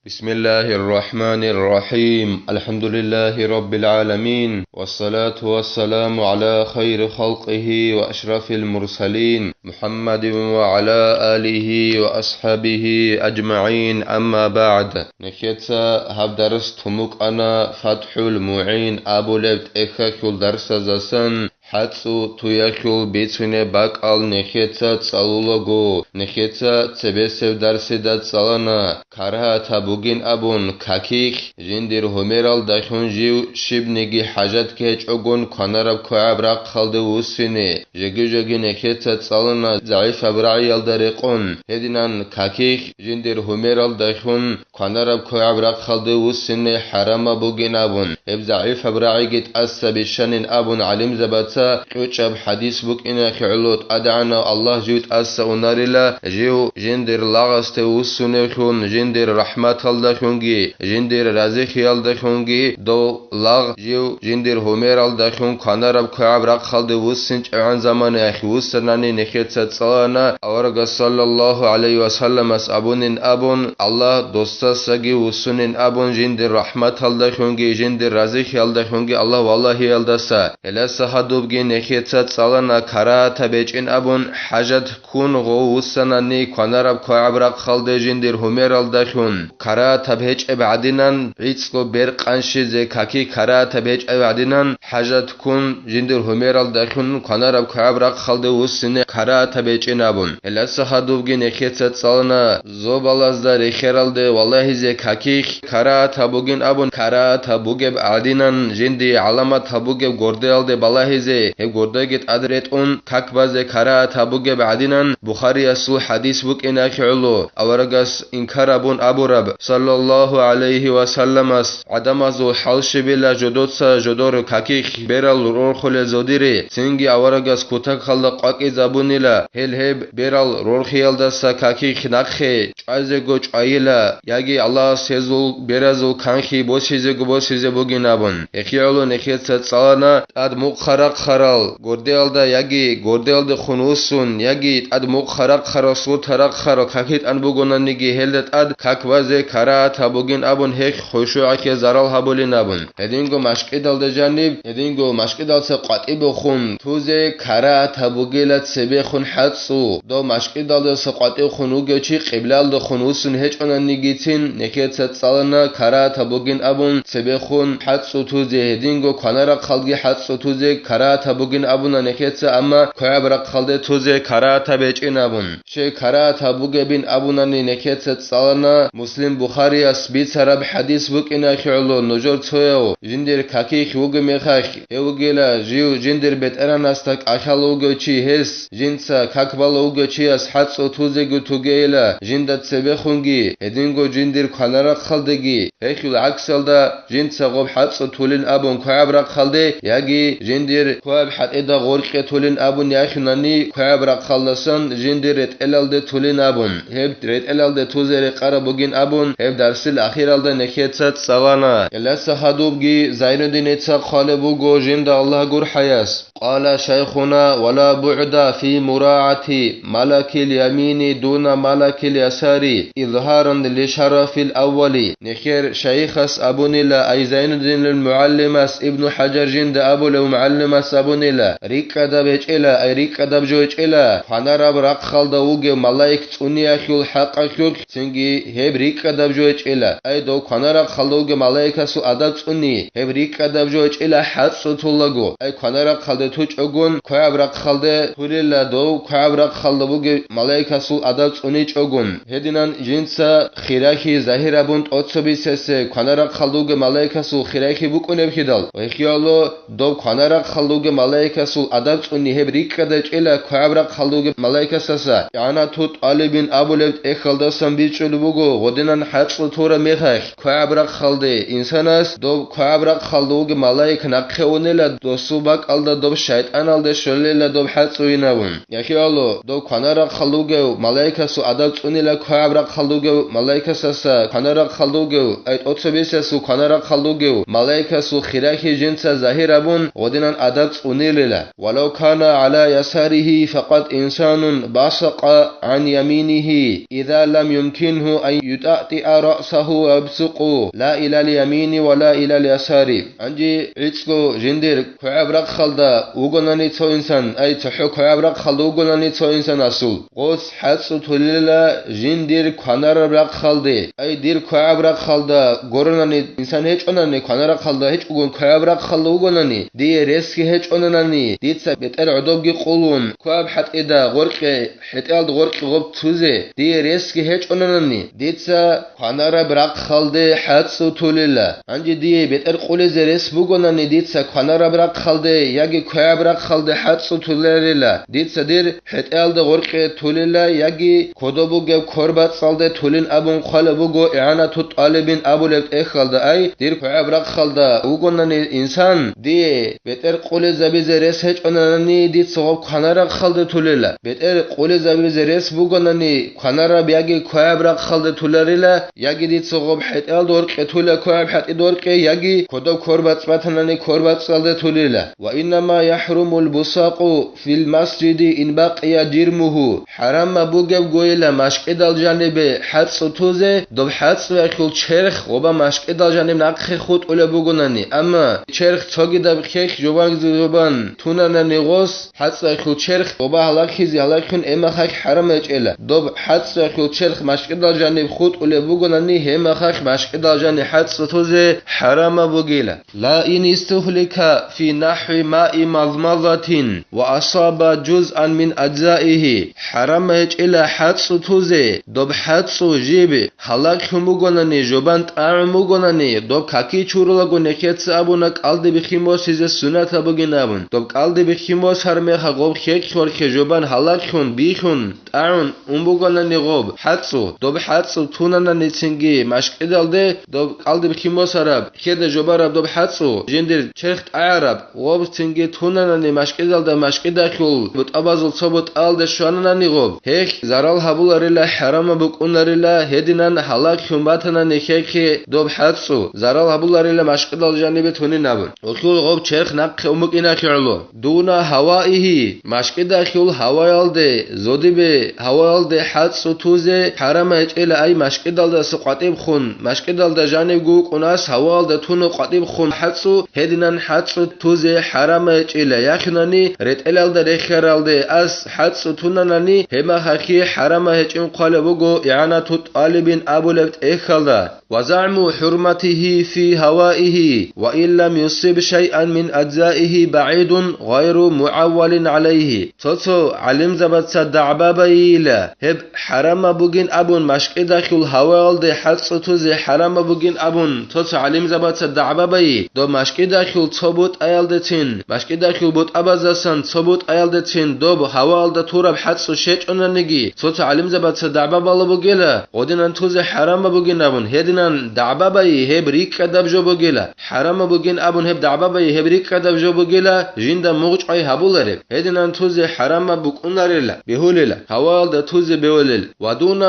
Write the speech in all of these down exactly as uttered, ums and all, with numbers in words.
بسم الله الرحمن الرحيم. الحمد لله رب العالمين. والصلاة والسلام على خير خلقه وأشرف المرسلين محمد وعلى آله وأصحابه أجمعين. أما بعد. Нехеца гьаб дарс тумукъана ФатхӀул МугӀин абулеб тӀехьалъул дарсазасан. ХӀацӀцӀу туялъул бицунеб бакӀал нехеца цӀалулаго, нехеца цебесеб дарсида цӀалана, карагьатаб бугин абун, какихь, жиндир гьумералдалъун жив щибниги хӀажат гьечӀогун кванараб квегӀаб рахъалде вуссине, жеги-жеги нехеца цӀалана загӀипаб рагӀиялда рекъон, гьединан какихь, жиндир гьумералдалъун кванараб квегӀаб рахъалде вуссине хӀарамаб бугин абун, гьеб загӀипаб рагӀиги тӀаса бищанин абун гӀалимзабаца кьучӀаб хӀадис букӀиналъе гӀоло, ТӀадегӀанав Аллагь жив тӀаса унарила, жив жиндир лагъасде вуссуневлъун, жиндир рахӀматалдалъунги, жиндир разихиялдалъунги дов лагъ жив жиндир гьумералдалъун кванараб квегӀаб рахъалде вуссинчӀебгӀан заманаялъ вуссанани нехеца цӀалана, аварагас саллаллагьу гӀалайгьи вассалламас абунин абун, Аллагь досдасаги вуссунин абун, жиндир рахӀматалдалъунги жиндир разихиялдалъунги Аллагь валагьиялдаса. Гьеласа гьадубги нехеца цӀалана карагьатаб гьечӀин абун, хӀажат ккун гъов вуссанани кванараб квегӀаб рахъалде жиндир гьумералдалъун, карагьатаб гьечӀеб гӀадинан, гӀицӀго бер къанщизе каки карагьатаб гьечӀеб гӀадинан, хӀажат ккун жиндир гьумералдалъун кванараб квегӀаб рахъалде вуссине карагьатаб гьечӀин абун. Гьеласа гьадубги нехеца цӀалана, зобалазда рехералде валагьизе какихь карагьатаб бугин абун, карагьатаб бугеб гӀадинан жиндие гӀаламатаб бугеб гордеялде балагьизе, гьеб гордеги тӀад ретӀун, как базе карагьатаб бугеб гӀадинан, Бухариясул хӀадис букӀиналъе гӀоло, аварагас инкар абун абураб, саллаллагьу гӀалайгьи вассалламас, гӀадамазул хӀал щибила жодоца жодор какихь берал рорхулел зодире, цинги аварагас кутакалда къвакӀизабунила, гьел гьеб берал рорхиялдаса какихь нахъе чӀвазего чӀвайила, яги Аллагьас гьезул беразул канлъи босизего босизе бугин абун. Гьехие гӀоло нехеца цӀалана тӀад мухъ рахъарал гордеялда яги гордеялдехун вуссун, яги тӀад мухъ рахъарал, сурта рахъарал каки тӀан бугонаниги, гьелда тӀад как базе карагьатаб бугин абун, гьелъ хушугӀалъе зарал гьабулин абун. Гьединго машкӀидалда жаниб, гьединго машкӀидалца къватӀибехун тузе карагьатаб бугила цебехун хӀацӀцӀу. Дов машкӀидалдаса къватӀивхун вугев чи къиблалдехун вуссун гьечӀонанигицин, нехеца цӀалана карагьатаб бугин абун цебехун хӀацӀцӀу тузе, гьединго кванарахъалги хӀацӀцӀу тузе карагьатаб бугин абуна нехеца, амма квегӀаб рахъалде тузе карагьатаб гьечӀин абун. Щай карагьатаб бугебин абунани нехеца цӀалана, Муслим, Бухарияс бицараб хӀадис букӀиналъе гӀоло, нужер цояв жиндир какихь вугеб мехалъ, гьев вугила жив жиндир бетӀергьанасда кӀалъалев вугев чи, гьес жинца как балев вугев чияс хӀацӀцӀу тузего тугейила жинда цебехунги, гьединго жиндир кванарахъалдеги, гьелъул гӀаксалда жинца гъоб хӀацӀцӀу тулин абун квегӀаб рахъалде, яги жиндир квегӀаб хӀатӀида гъоркье тулин абун яхинани, квегӀаб рахъалдасан жиндир ретӀелалде тулин абун, гьеб ретӀелалде тузе рекъараб бугин абун, гьеб дарсил ахиралда нехеца цӀалана. Гьеласа гьадубги Зайнуддиница хъвалеб буго жинда Аллагь гурхӀаяс. قال شيخنا: ولا بعد في مراعاة ملك اليمين دون ملك اليسار إظهارا لشرف الأول. Нехер шайихас абунила, ай Зайнуддинил мугӀалимас, Ибну ХӀажар жинда абулев мугӀалимас абунила, рикӀкӀадаб гьечӀела, ай рикӀкӀадаб жо гьечӀела, кванараб рахъалда вугев малаик цӀуниялъул хӀакъалъулъ, цинги гьеб рикӀкӀадаб жо гьечӀела, ай дов кванарахъалда вугев малаикасул адаб цӀуни, гьеб рикӀкӀадаб жо гьечӀела хӀацӀцӀу тулаго, ай кванарахъалде тучӀогун, квегӀаб рахъалде турила дов, квегӀаб рахъалда вугев малаикасул адаб цӀуничӀогун. Гьединан жинца хирахьи загьир абун тӀоцебисесе кванарахъалда вугев малаикасул хирахьи букӀунеб хидал, гьехияло доб кванарахъалда вугев малаикасул адаб цӀуни гьеб рикӀкӀадаб гьечӀела квегӀаб рахъалда вугев малаикасаса. ИгӀанату ТӀалибин абулеб тӀехьалдасан бичӀчӀулеб буго, гъодинан хӀацӀцӀу тураб мехалъ, квегӀаб рахъалде инсанас доб квегӀаб рахъалда вугев малаик нахъе унела, досул бакӀалда доб шайтӀаналде щолелила доб хӀацӀцӀуйин абун. Яхъ гьале доб кванараб рахъалда вугев малаикасул адаб цӀунила квегӀаб рахъалда вугев малаикасаса кванараб рахъалда вугев, ай тӀоцебесебасул кванараб рахъалда вугев малаикасул хиралъи жинца загьир абун гъодинан адаб цӀунилила. ولو كان على يساره فقد إنسان بصق عن يمينه إذا لم يمكنه أن يطأطئ رأسه يبصق لا إلى اليمين ولا إلى اليسار. Гьанже гӀицӀго жиндир квегӀаб рахъалда вугонани цо инсан, ай цохӀо квегӀаб рахъалда вугонани цо инсанасул, гъос хӀацӀцӀу тулила жиндир кванараб рахъалде, ай дир квегӀаб рахъалда гуронани инсан гьечӀонани, кванараб рахъалда гьечӀого квегӀаб рахъалда вугонани, дие ресги гьечӀонанани, дица бетӀер гӀодобги къулун, квегӀаб хӀатӀида гъоркье, хӀетӀеялда гъоркье гъоб тузе, дие ресги гьечӀонанани, дица кванараб рахъалде хӀацӀцӀу тулила. Гьанже дие бетӀер къулизе рес бугонани, дица кванараб рахъалде яги квегӀаб рахъалде хӀацӀцӀу туларила, дица дир хӀетӀеялда гъоркье тулила яги кодоб бугеб квер-бацӀцӀалде тулин абун хъвалеб буго ИгӀанату тӀалибин абулеб тӀехьалда, ай дир квегӀаб рахъалда вугонани инсан, дие бетӀер къулизабизе рес гьечӀонанани, дица гъоб кванараб рахъалде тулила. БетӀер къулизабизе рес бугонани, кванараб яги квегӀаб рахъалде туларила, яги дица гъоб хӀетӀеялда гъоркье тула квегӀаб хӀатӀида гъоркье, яги кодоб квер-бацӀцӀ батанани квер-бацӀцӀалде тулила. وإنما يحرم البصاق في المسجد إن بقي جرمه. ХӀарамаб бугебгойила машкӀидал жанибе хӀацӀцӀу тузе, доб хӀацӀцӀуялъул черх гъоба машкӀидал жаниб нахъе хутӀулеб бугонани, амма черх цогидаб хьехь жубан-жубан тунанани гъос, хӀацӀцӀуялъул черх гъоба гьалахьизе гьалахьун гьеб мехалъ хӀарам гьечӀила. Доб хӀацӀцӀуялъул черх машкӀидал жаниб хутӀулеб бугонани, гьеб мехалъ машкӀидал жаниб хӀацӀцӀу тузе хӀарамаб бугила. لا إن استهلك في نحو ماء مضمضة وأصاب جزءا من أجزائه. ХӀарам гьечӀила хӀацӀцӀу тузе, доб хӀацӀцӀу жиб гьалахьун бугонани, жубан тӀагӀун бугонани, доб каки чурулаго нехеца абуна кӀалдиб биххин босизе суннатаб бугин абун. Доб кӀалдиб биххин босар мехалъ гъоб хьехь гъоркье жубан гьалахьун, бихьун, тӀагӀун ун бугонани гъоб хӀацӀцӀу, доб хӀацӀцӀу тунанани цинги машкӀидалде, доб кӀалдиб биххин босараб, хьеда жубараб доб хӀацӀцӀу жиндир черх тӀагӀараб, гъоб цинги тунанани машкӀидалда, машкӀидахьул бутӀабазул цо бутӀаялде щвананани гъоб, гьелъ зарал гьабуларила, хӀарамаб букӀунарила, гьединан гьалахьун батанани хьехье доб хӀацӀцӀу, зарал гьабуларила машкӀидал жанибе тунин абун. Гъолъул гъоб черх нахъе ун букӀиналъе гӀоло. دون هوائه, машкӀидахьул гьаваялде, зодибе гьаваялде хӀацӀцӀу тузе хӀарам гьечӀила, ай машкӀидалдаса къватӀиб хун, машкӀидалда жанибго вукӀун ас гьаваялда туна къватӀиб хун хӀацӀцӀу, гьединан хӀацӀцӀу тузе хӀарам гьечӀила, яхинани ретӀелалда рехиаралде ас хӀацӀцӀу тунанани, гьеб мехалъ хӀарам гьечӀин хъвалеб буго ИгӀанату тӀалибин абулеб тӀехьалда. وزعم حرمته في هوائه وإن لم يصب شيئا من أجزائه بعيد غير معول عليه. Цо-цо гӀалимзабаца дагӀба байила гьеб хӀарамаб бугин абун, машкӀидахьул гьаваялде хӀацӀцӀу тузе хӀарамаб бугин абун, цо-цо гӀалимзабаца дагӀба байи, доб машкӀидахьул цо бутӀаялдецин, машкӀидахьул бутӀабаздасан цо бутӀаялдецин доб гьаваялда тураб хӀацӀцӀу щечӀонаниги, цо-цо гӀалимзабаца дагӀба бала бугела, гъодинан тузе хӀарамаб бугин абун, гьединан дагӀба байи гьеб рикӀкӀадаб жо бугела, хӀарамаб бугин абун гьеб дагӀба байи гьеб рикӀкӀадаб жо бугела, жинда мугъчӀвай гьабулареб, гьединан тузе хӀарамаб букӀунарела, бегьулела, гьаваялда тузе бегьулел. ودون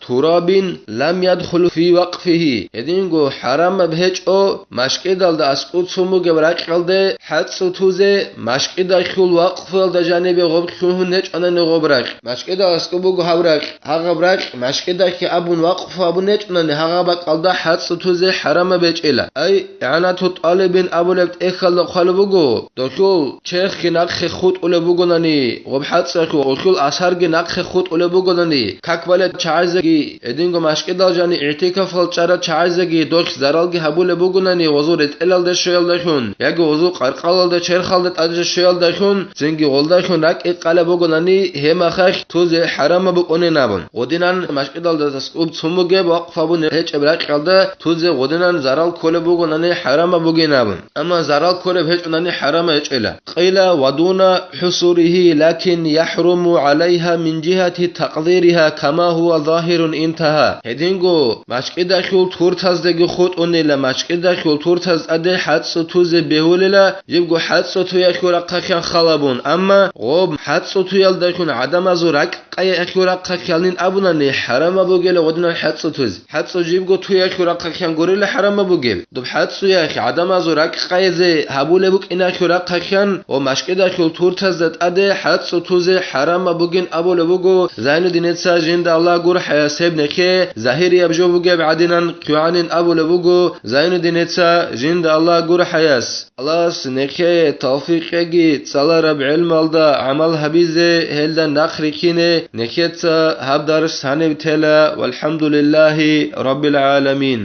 تراب لم يدخل في وقفه. Гьединго хӀарамаб гьечӀо машкӀидалда аскӀов цун бугеб ракьалде хӀацӀцӀу тузе, машкӀидахьул вакъфуялда жанибе гъоб лъугьун гьечӀонани гъоб ракь. МашкӀидал аскӀов буго гьаб ракь, гьагъаб ракь машкӀидахье абун вакъфу абун гьечӀонани, гьагъаб бакӀалда хӀацӀцӀу тузе хӀарамаб гьечӀила. Ай, ИгӀанату тӀалибин абулеб тӀехьалда хъвалеб буго, долъул черхги нахъе хутӀулеб бугонани, гъоб хӀацӀцӀуялъул гъолъул асарги нахъе хутӀулеб бугонани, как балеб чагӀазеги, гьединго машкӀидал жани игӀтикафалда чӀарал чагӀазеги долъ заралги гьабулеб бугонани, гъозул ретӀелалде щвеялдалъун яги гъозул къаркъалалда черхалда тӀаде щвеялдалъун, цинги гъолдалъун ракӀи къалеб бугонани, гьеб мехалъ тузе хӀарамаб букӀунин абун. Гъодинан машкӀидалда аскӀоб цун бугеб вакъф абун гьечӀеб ракьалда тузе гъодинан зарал кколеб бугонани, хӀарамаб бугин абун. Амма зарал кколеб гьечӀонани, хӀарамаб гьечӀила. قيل ودون حصوره لكن يحرم عليها من جهة تقديرها كما هو ظاهر интагьа. Гьединго мачкӀидалъул туртаздаги хутӀунила, мачкӀидалъул туртаз тӀаде хӀацӀцӀу тузе бегьулила, жибго хӀацӀцӀу туялъул рахъалъан халабун, амма гъоб хӀацӀцӀу туялдалъун гӀадамазул ракӀ къаялъул рахъалъанин абунани, хӀарамаб бугела гъодинал хӀацӀцӀу туз. ХӀацӀцӀу жибго туялъул рахъалъан гурила хӀарамаб бугеб. Доб хӀацӀцӀуялъ гӀадамазул ракӀ къайзе гьабулеб букӀиналъул рахъалъан ва машкӀидалъул туртазда тӀаде хӀацӀцӀу тузе хӀарамаб бугин абулеб буго Зайнуддиница, жинда Аллагь гурхӀаяс, гьеб нехе загьирияб жо бугеб гӀадинан кьугӀанин абулеб буго Зайнуддиница, жинда Аллагь гурхӀаяс. Аллагьас нехее тавфикъ кьеги, цӀалараб гӀелмалда гӀамал гьабизе, гьелда нахъ рихьине. Нехеца гьаб дарс гьаниб тела. ВалхӀамдулиллагьи раббил гӀаламин.